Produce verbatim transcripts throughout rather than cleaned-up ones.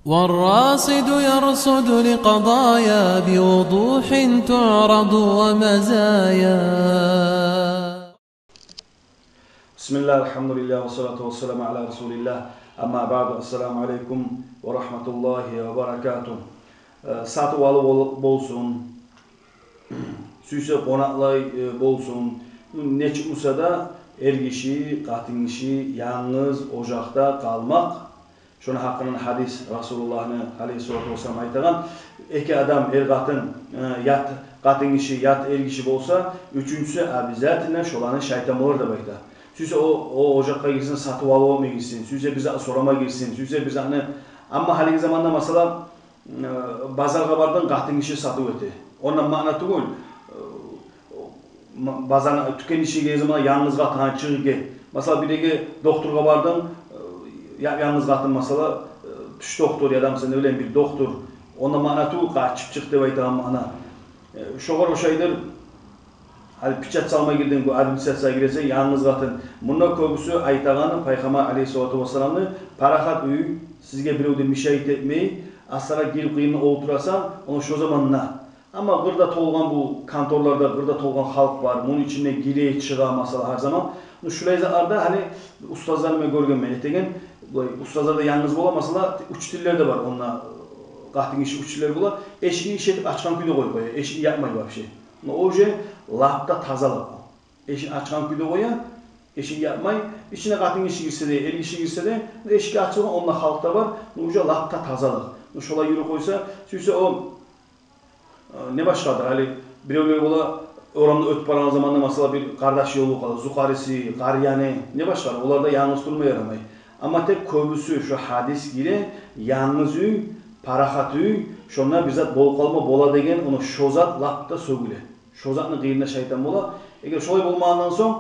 والراصد يرصد لقضايا بوضوح تعرض ومزايا. بسم الله، الحمد لله، والصلاة والسلام على رسول الله. أما بعد، السلام عليكم ورحمة الله وبركاته. Э, сатыв-алыв бол-, болсун, сюйсе къонакълай, э, болсун, нечик буса да, эргиши, къатынгиши янгыз ожакъда къалмакъ, шону гьакъындан гьадис, Расулуллагьны алейгьиссалату вассалам айтагъан: эки адам, эр-къатын, э, ят къатынгиши, ят эргиши болса, уьчюнчюсю обязательно шоланы шайтан болар деп айта. Сюйсе о, о ожакъгъа гирсин, сатыв-алывгъа гирсин, сюйсе бир затны сорама гирсин, сюйсе бир затны. Амма гьалиги заманда, масала, э, базаргъа бардынг, къатынгиши сатыв эте. Ондан маъна тюгюл, э, ма-, базарны, тюкен ичине гирген заманда янгыз къатын, гьа, чыгъып гел. Масала, бир ерге докторгъа бардынг, э, я-, янгыз къатын, масала, э, тиш доктор яда, масала, не билейим, бир доктор. Ондан маъна тюгюл, къачып чыкъ деп айтагъан маъна. Э, шогъар ошайдыр. Гьали печать салма гирдинг, бу администрациягъа гиресен, янгыз къатын. Мунда кёбюсю айтагъаны Пайхаммар алейгьиссалату вассаламны: парахат уьй, сизге бирев де мешать этмей, асара гирип къырыйына олтурасан, ону шо заманда. Амма къырда толгъан, бу конторларда къырда толгъан халкъ бар, муну ичине гире, чыгъа, масала, гьар заман. Ну, шулай затларда, гьали, устазланы мен гёргенмен, этеген, булай, устазлар да янгыз бола, масала, учительлер де бар, онда къатынгиши учительлер бола, эшикни иш этип ачгъан кюйде къоюп къоя, эшикни япмай вообще. Ну, о уже лап да тазалыкъ о. Эшикни ачгъан кюйде къоя, эшикни япмай, ичине къатынгиши гирсе де, эргиши гирсе де, ну, эшикни ачгъан, онда халкъ да бар, ну, уже лап да тазалыкъ. Ну, шолай юрюп къойса, сюйсе о, э, не башгъадыр, гьали биревлер бола, орамда оьтюп барагъан заманда, масала, бир къардашы ёлугъуп къала, зукъариси, къарияны, не башгъадыр, олар да янгыз турма ярамай. Амма тек кёбюсю шо гьадис гире, янгыз уьй, парахат уьй, шонда бир зат болуп къалма бола деген, ону шо зат лап да сёгюле. Шо затны къырыйында шайтан бола. Эгер шолай болмагъандан сонг,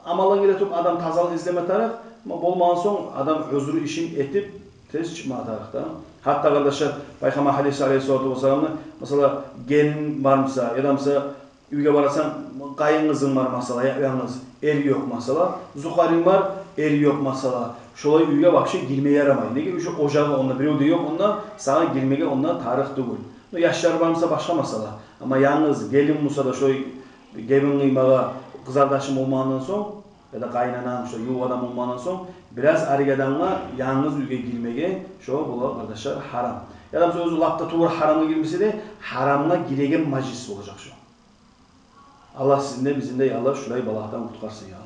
амалдан геле туруп, адам тазалыкъ излеме тарыкъ, амма болмагъан сонг, адам оьзюню ишин этип, тез чыкъма тарыкъ да. Гьатта, къардашлар, Пайхаммар гьадис алейгьиссалату вассаламны, масала, гелин бар буса, яда буса, уьйге барасан, къайын къызынг бар, масала, я-, янгыз, эри ёкъ, масала, зукъаринг бар, эри ёкъ, масала, шолай уьйге вообще гирме ярамай. Неге? Уже ожагъы онда, бирев де ёкъ онда, сагъа гирмеге онда тарыкъ тюгюл. Ну, яшлар бар буса, башгъа масала. Амма янгыз гелин буса да, шолай гебин къыймагъа къызардашынг болмагъандан сонг, яда къайынананг, шолай ювукъ адам болмагъандан сонг, бираз арек адамгъа янгыз уьйге гирмеге, шо бола, къардашлар, гьарам. Яда буса оьзю лап да тувра гьарамгъа гирмесе де, гьарамгъа гиреген мажлис болажакъ шо. Аллагь сизин де, бизин де, я Аллагь, шулай балагьдан къутгъарсын, я